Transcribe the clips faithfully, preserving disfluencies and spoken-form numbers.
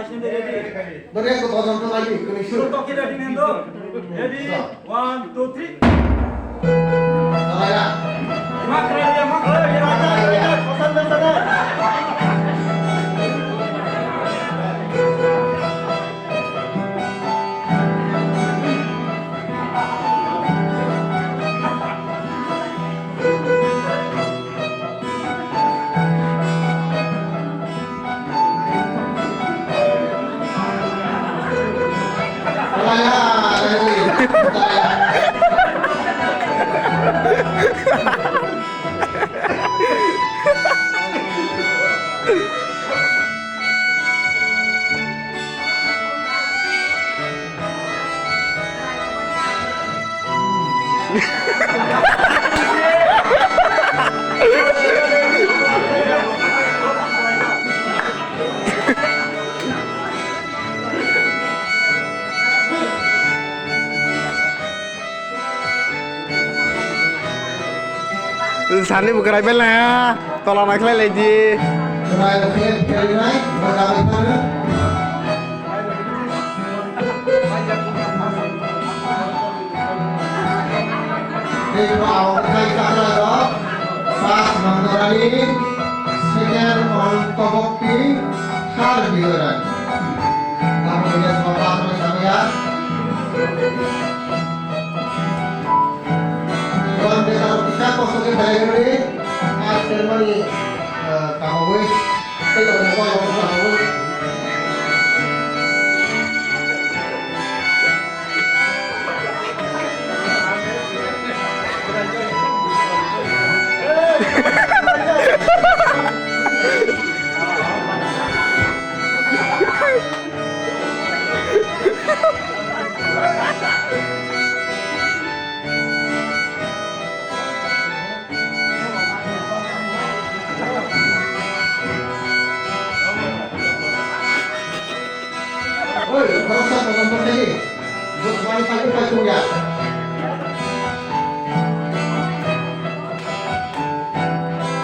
Dore ko tojon to lagi, kuni sur. Ready? One, two, three. Alaya. Sani bo kwrai belai ha, tola naikhlai lai di. Kwrai rok khe phelinai, bo jabai phano. Tei bo awang khai chakra rok, first Nandorani, second Onantobokti, third Bijoyarani. Tamo hwnwi sabo aswk samaya. Wan beta kisa kosto khe belai rwdi. A sermani, eh, kamoui. Tei tongmani kok rok kamoui. Oi, khoroksa tongmani bwkhali. Bwsmani paikhe paikhe ya.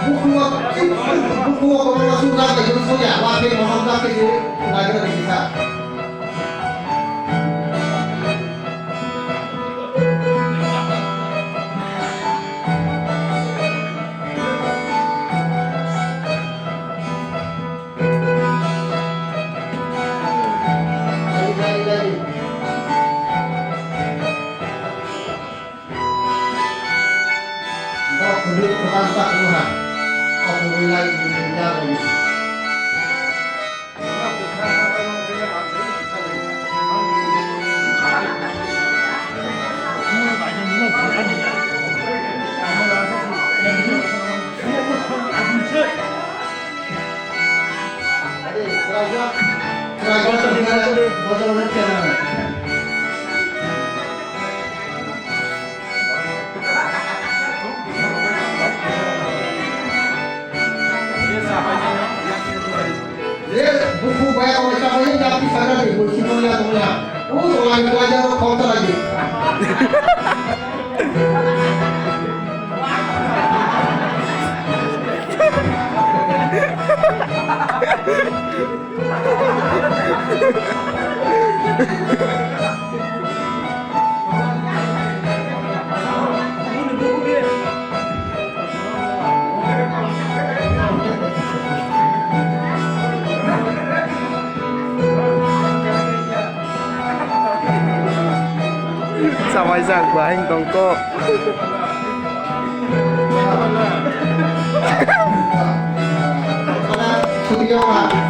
Bukhungo, bukhungo kwbangma sujak bai sujak, wa khe mohor jak khe se nagra rikisa. Je buku bayar oleh siapa ini, tapi sana di kursi mulia mulia. Oh, orang itu aja kau lagi. Samai jak bahing tongkok. Sudiyo ka.